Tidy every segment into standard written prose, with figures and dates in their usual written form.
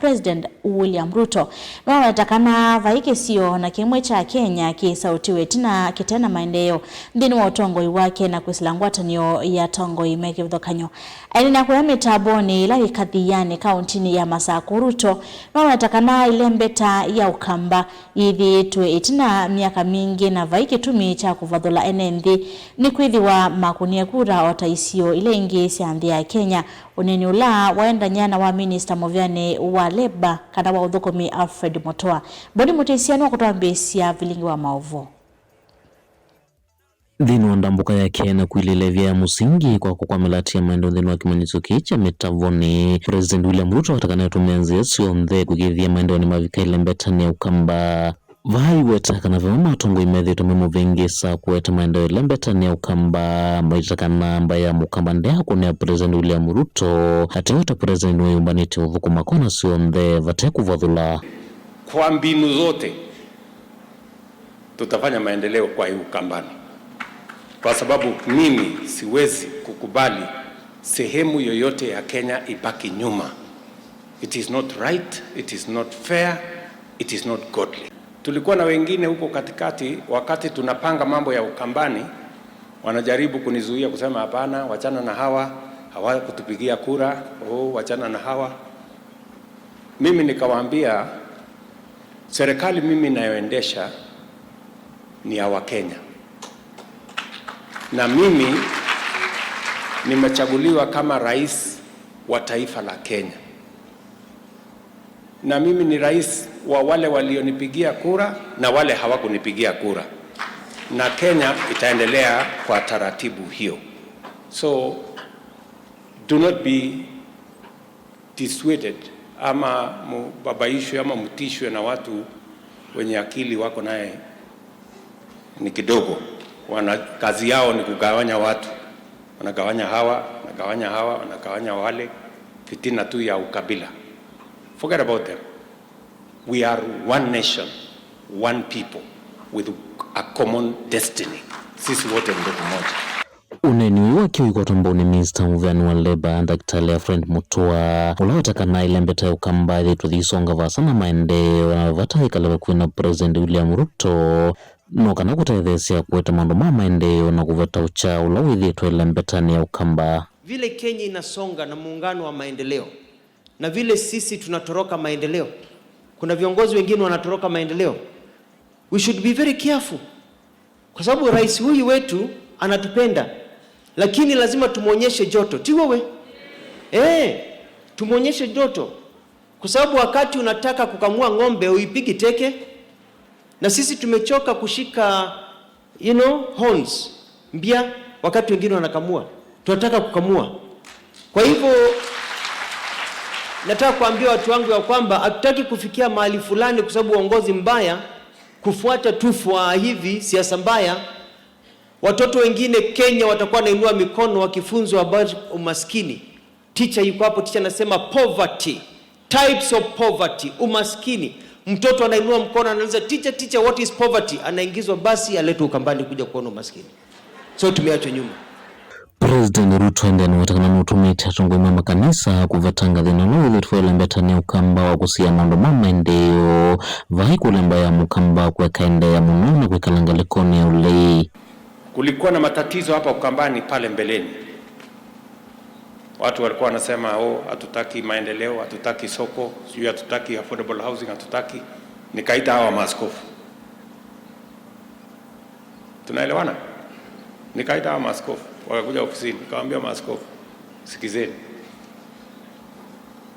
President William Ruto niwawetakana vaikisio na kimwe cha Kenya kisautiwe tina kitena maendeleo nthini wa utongoi wake na kwisila ngwatanio ya tongoi mekivuthukanyo aini na kuya mitaboni ila ikathiani kauntini ya Masaku Ruto niwawetakana ile mbeta ya Ukamba yithiitwe itina miaka mingi na vaikitumi cha kuvathula ene nthi ni kwithiwa makunie kura ota isio ile ingi sya nthi ya Kenya uneni ula waendanya na wa minister muvyani wa leba kana wa uthukumi Alfred Mutua Boni Mutisia no kutwambisia vilingi wa maovu Nthini wa ndambuka ya Kenya kwililevya ya musingi kwa kukwamila ya maendeleo nthini wa kimanyitso kii cha mitavoni President William Ruto atakanayetumia nzia sionthe kwikithia maendeleo ni mavika ile mbetani ya Ukamba vaiweta kana vamwe matongoi methitwe memuvingisa kueta maendeleo ile mbetani ya Ukamba maitakana mba ya mukamba ndeakunea President William Ruto ateweta president weyumbanite uthukuma kona sionthe vate kuvathula. Kwa mbinu zote tutafanya maendeleo kwa hii Ukambani, kwa sababu mimi siwezi kukubali sehemu yoyote ya Kenya ibaki nyuma. It is not right, it is not fair, it is not godly. Tulikuwa na wengine huko katikati, wakati tunapanga mambo ya Ukambani, wanajaribu kunizuia kusema hapana, wachana na hawa, hawakutupigia kura, oh, wachana na hawa. Mimi nikawaambia serikali mimi inayoendesha ni ya Wakenya na mimi nimechaguliwa kama rais wa taifa la Kenya, na mimi ni rais wa wale walionipigia kura na wale hawakunipigia kura, na Kenya itaendelea kwa taratibu hiyo. So do not be dissuaded ama mubabaishwe ama mutishwe na watu wenye akili wako naye ni kidogo. Wana kazi yao ni kugawanya watu, wanagawanya hawa, wanagawanya hawa, wanagawanya wale, fitina tu ya ukabila. Forget about them. We are one nation, one people with a common destiny. Sisi wote ni ndugu moja. Uneni wake wikotomba ni Minister muvyani wa Leba Daktari Alfred Mutua ula wetakana ile mbeta ya Ukamba ithitwe thisonga vasa na maendeleo na vata ikaleva kwina President William Ruto no kana kutetheesya kueta maundu ma maendeleo na kuveta ucha ula withitwe ile mbetani ya Ukamba. Vile Kenya inasonga na muungano wa maendeleo na vile sisi tunatoroka maendeleo, kuna viongozi wengine wanatoroka maendeleo. We should be very careful, kwa sababu rais huyu wetu anatupenda, lakini lazima tumwonyeshe joto, ti wewe tumwonyeshe joto, kwa sababu wakati unataka kukamua ng'ombe uipigi teke, na sisi tumechoka kushika horns mbia, wakati wengine wanakamua, tunataka kukamua. Kwa hivyo nataka kuambia watu wangu ya kwamba hatutaki kufikia mahali fulani kwa sababu uongozi mbaya, kufuata tufwa hivi siasa mbaya. Watoto wengine Kenya watakuwa wanainua mikono wakifunzwa about umaskini. Teacher yuko hapo, teacher anasema poverty, types of poverty, umaskini. Mtoto anainua mkono anauliza teacher, teacher, what is poverty? Anaingizwa basi aletwe Ukambani kuja kuona umaskini. So tumeachwa nyuma. President Ruto endeni wetakana nutumite atongoi ma makanisa kuvetanga thina ula withitwe ile mbetani ya Ukamba wa kusia maundu ma maendeleo vai kulemba ya mukamba kuekaendeea muno na kwikala ngalikoni ya ulei. Kulikuwa na matatizo hapa Ukambani pale mbeleni, watu walikuwa wanasema oh, hatutaki maendeleo, hatutaki soko, sijui hatutaki affordable housing, hatutaki. Nikaita hawa maaskofu, tunaelewana? Nikaita hawa maaskofu wakakuja ofisini, nikawaambia maaskofu, sikizeni,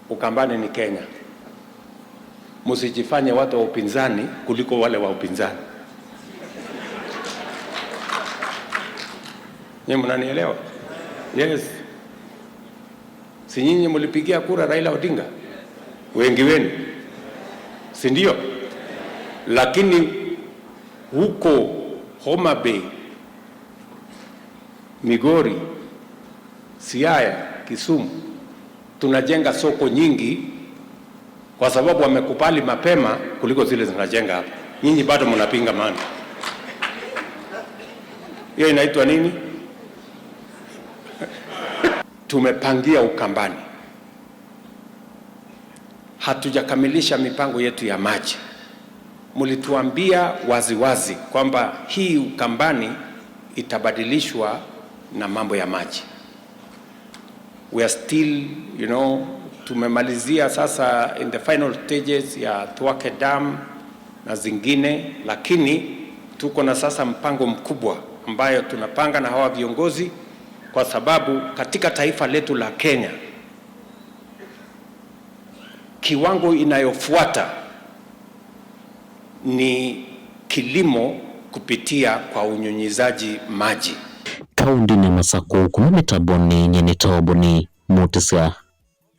Ukambani ni Kenya, msijifanye watu wa upinzani kuliko wale wa upinzani. Nyinyi mnanielewa? Yes. Si nyinyi mlipigia kura Raila Odinga? Wengi wenu, si ndio? Lakini huko Homa Bay, Migori, Siaya, Kisumu tunajenga soko nyingi kwa sababu wamekubali mapema kuliko zile zinajenga hapa. Nyinyi bado mnapinga maana. Hiyo inaitwa nini? Tumepangia Ukambani Hatujakamilisha mipango yetu ya maji. Mlituambia waziwazi kwamba hii Ukambani itabadilishwa na mambo ya maji. We are still, tumemalizia sasa in the final stages ya Thwake Dam na zingine, lakini tuko na sasa mpango mkubwa ambayo tunapanga na hawa viongozi, kwa sababu katika taifa letu la Kenya kiwango inayofuata ni kilimo kupitia kwa unyunyizaji maji. Kaunti-ini ya Masaku kuma mitaboni nyenetoboni mutisia